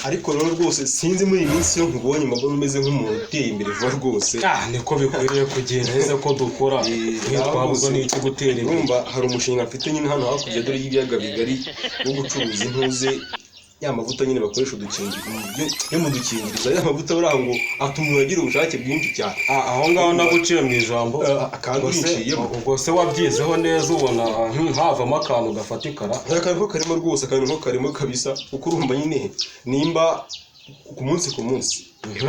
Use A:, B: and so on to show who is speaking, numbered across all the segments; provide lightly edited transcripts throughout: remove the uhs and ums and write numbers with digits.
A: Ariko rero rwose sinzi, muri iyi minsi iyo nkubonye mbona umeze nk'umuntu uteye imbere vuba rwose.
B: Ah, niko bikwiriye kugenda neza ko dukora, ntitwabuzwa n'iki gutera imbere.
A: Urumva hari umushinga mfite nyine hano hakurya dore y'ibiyaga bigari wo gucuruza intuze, ya mavuta nyine bakoresha udukingirizo yo mu dukingirizo, ya mavuta buriya ngo atuma umuntu agira ubushake bwinshi cyane.
B: Ah, aho ngaho naguciye mu ijambo.
A: Kandi
B: Ubwo se-
A: unciyemo.
B: Ubwo se wabyizeho neza, ubona havamo akantu gafatikara?
A: Hari akantu ko karimo rwose, akantu ko karimo kabisa, kuko urumva nyine nimba ku munsi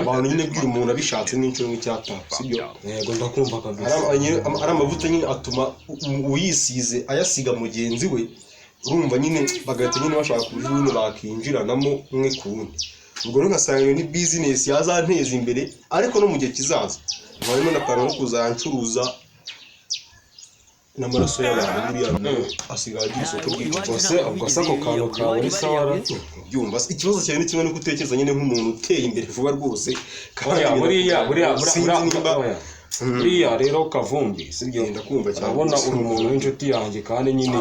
A: abantu nyine bwira umuntu abishatse n'inshuro nk'icyatanu, sibyo?
B: Yego, ndakumva kabisa.
A: Ari amavuta nyine atuma uyisize ayasiga mugenzi we, urumva nyine bagahita nyine bashaka uburyo nyine bakinjiranamo umwe ku wundi. Ubwo rero ngasanga iyo ni bizinesi yazanteza imbere, ariko no mu gihe kizaza nkaba na plan yo kuzancuruza n'amaraso y'abantu, buriya nayo asigaye agira isoko ryinshi.
B: Ubwo se ako kantu kawe ni sawa ra?
A: Byumva se, ikibazo cyawe ni kimwe no gutekereza nyine nk'umuntu uteye imbere vuba rwose, kandi
B: Buriya buriya buriya
A: sinzi
B: buriya
A: nimba
B: oya. Buriya rero Kavumbi, sibyo?
A: Ndakumva cyane.
B: Urabona uri umuntu w'inshuti yanjye, kandi nyine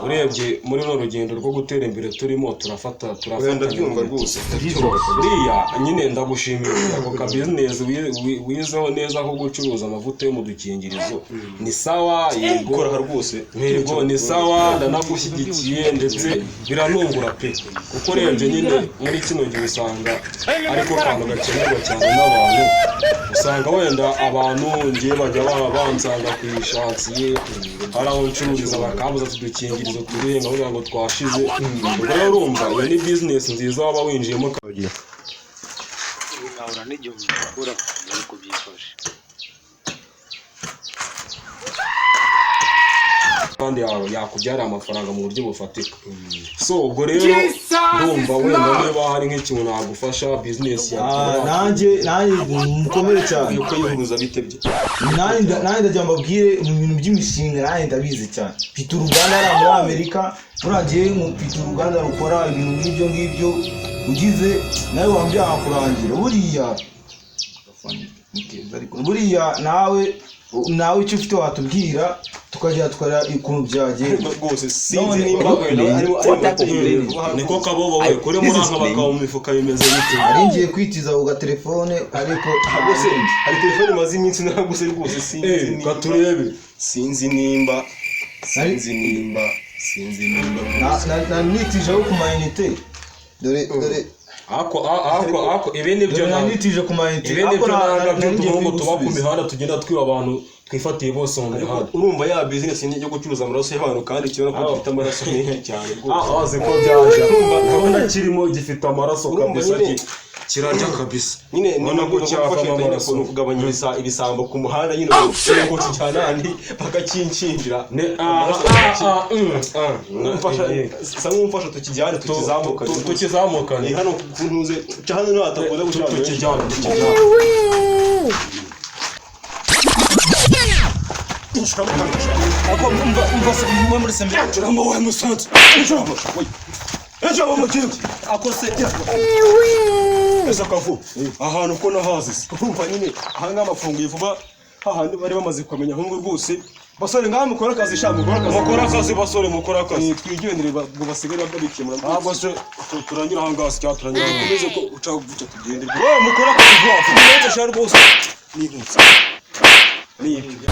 B: urebye muri runo rugendo rwo gutera imbere turimo turafata
A: Oya,
B: turafatanya.
A: Ndabyumva rwose, ndabyumva.
B: Buriya nyine ndagushimira ako ka bizinesi wizeho neza ko gucuruza amavuta yo mu dukingirizo, ni sawa, yego.
A: Kora rwose.
B: Yego, ni sawa, ndanagushyigikiye, ndetse biranungura pe, kuko urebye nyine muri kino gihe usanga ariko kantu gakenerwa cyane n'abantu. Usanga wenda abantu ngiye bajya baba bansanga ku ishansiye, hari aho ncururiza, bakambuza udukingirizo turi nkavuga ngo twashize. Ubwo rero urumva iyo ni bizinesi nziza waba winjiyemo.
C: Ibi nkabona n'igihe ubikora ariko byifashe.
B: Kandi yakubyarira amafaranga mu buryo bufatika. So ubwo rero ndumva wenda niba hari nk'ikintu nagufasha, bizinesi yawe.
D: Nanjye mukomere cyane.
A: Yuko yihuza bitebye.
D: Nanjye ndagira mbabwire mu bintu by'imishinga, nanjye ndabizi cyane. Mfite uruganda hariya muri Amerika, buriya mfite uruganda rukora ibintu nk'ibyo ngibyo, ugize nawe wambwira nkakurangira. Buriya buriya nawe icyo ufite watubwira, tukagera tukareba ukuntu byagenda.
A: Rwose sinzi
D: None-
A: nimba wenda arimo
B: Niko kabobo we kuri muranka bakaba mu mifuka, bimeze bite?
D: Ari ngiye kwitiza ku gatelefone, ariko
A: Rwose hari telefone maze iminsi naraguze rwose, sinzi nimba
B: Katurebe.
A: Sinzi nimba
D: Nitijeho ku mayinite, dore dore.
B: Ako ibi nibyo
D: Dore
B: nitije
D: nanitije ku mayinite.
B: Ibi nibyo nanga by'uduhungu tuba ku
D: kubisubiza.
B: mihanda, tugenda twiba abantu twifatiye bose mu mihanda.
A: Urumva ya bizinesi yo gucuruza amaraso y'abantu, kandi kibona ko gifite amaraso menshi cyane rwose.
B: Azi ko byaje, ndabona kirimo gifite amaraso
A: Urumva
B: kabisa.
A: nyine-
B: Kirarya kabisa.
A: Nyine
B: Ubona ko cyavamo amaraso.
A: Ni ukugabanyiriza ibisambo ku muhanda nyine, ngo kijyana ahandi bakakinkingira.
B: Ne
A: Amaraso.
B: ah ah mm, ah
A: Umfasha, sa nk'umfasha tukijyane, tukizamukane.
B: Tukizamukane.
A: Ni hano ku ntuze, ca hano niho hatakunda guca abantu benshi.
B: Tukijyane.
D: Ako umva se mwe muri sembe.
B: Curamo we musanze, curamo we, curamo mukingi.
D: Ako se
B: Ese Kavu, ahantu ko nahazi se?
A: Urumva nyine aha ngaha bafunguye vuba, hahandi bari bamaze kumenya ahubwo rwose. Basore, ngaha mukora akazi sha, mukora akazi.
B: Mukora akazi basore, mukora akazi.
A: Twigendere, ngo basigare babikemura.
B: Ntabwo se turanyura aha ngaha se cyangwa turanyura aha?
A: Ukomeze ko uca gutya, tugende.
B: We mukora akazi vuba vuba.
A: Sha rwose nihutse ni ibyo.